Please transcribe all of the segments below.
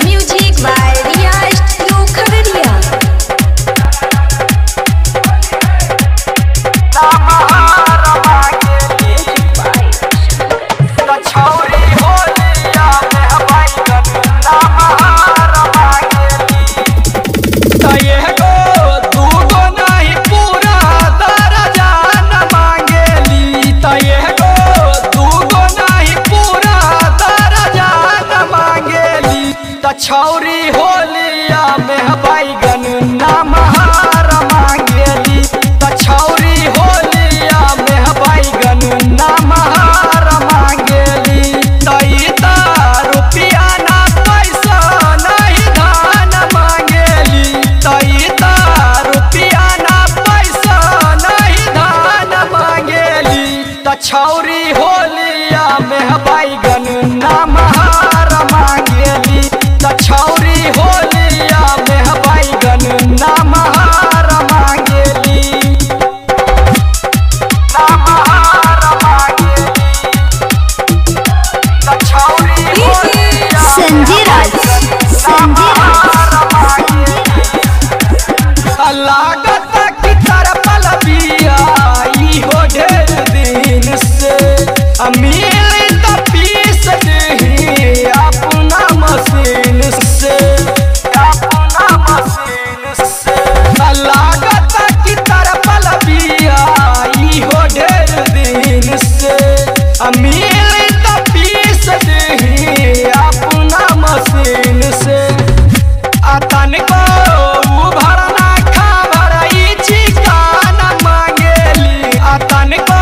Music by Riya studio Khagaria. छौरी होलिया में बैगन नमहार मांगेली। त छौरी होलिया में बैगन नमहार मांगेली। तई त रुपया ना पैसा नहीं धान मांगेली। तई त रुपया ना पैसा नहीं धान मांगेली। त छौरी होलिया में बैगन नमहार मांगेली। त छौरी होलिया में बैगन नमहार मांगेली। नमहार मांगेली। त छौरी होलिया संजय राज, संजय राज। लागत कि तरपल बिया ई हो ढेर दिन से मिल त पीस देही अपना मशीन से, अपना मशीन से। लागत कि तरपल बिया ई हो ढेर दिन से मिल त पीस देही अपना मशीन से। आ तनिको भरना खबर ई चिकान मांगेली। आ तनिको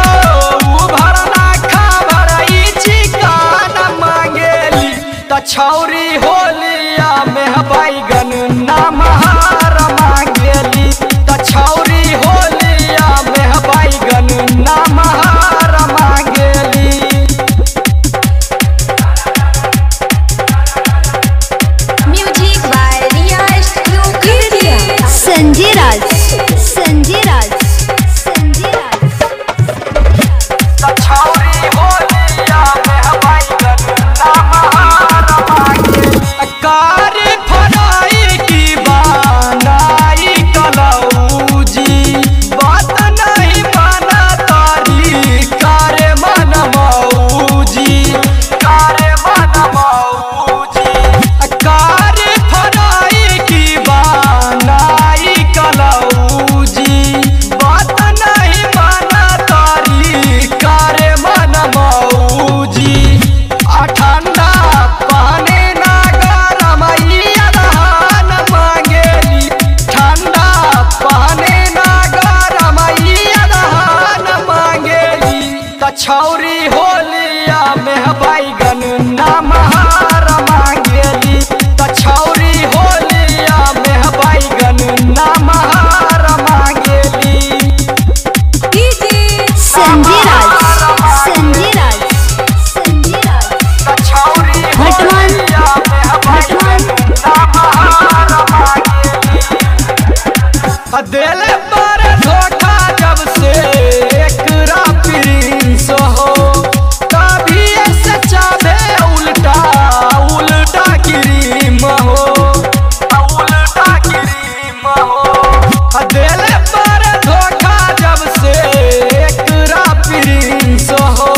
भरना खबर ई चिकान मांगेली। त छौरी होलिया में बैगन नमहार मांगेली। त छौरी होलिया में बैगन नमहार Mangeli. Music by Riya studio Khagaria. Sanjay Raj, Sanjay Raj, Sanjay Raj. त छौरी होलिया में बैगन नमहार मांगेली। कारी फराई की बनाई कलौजी, बात नहीं माना तारी कारे मन मौजी, कारे मन मौजी। कारी फराई की बनाई कलौजी, बात नहीं माना तारी कारे मन मौजी। आ ठंडा पानी ना गरम ई अदहन मांगेली। ठंडा पानी ना गरम ई अदहन मांगेली। त छौरी होलिया में बैगन नमहार मांगेली। त छौरी होलिया में बैगन नमहार मांगेली। संजय राज, संजय राज, संजय राज। त छौरी भटवन, होलिया में बैगन नमहार मांगेली। दिल पर धोखा जब से एकरा प्रिंस हो, तभी से चाहे उल्टा उल्टा क्रीम हो, उल्टा क्रीम हो। दिल पर धोखा जब से एकरा प्रिंस हो,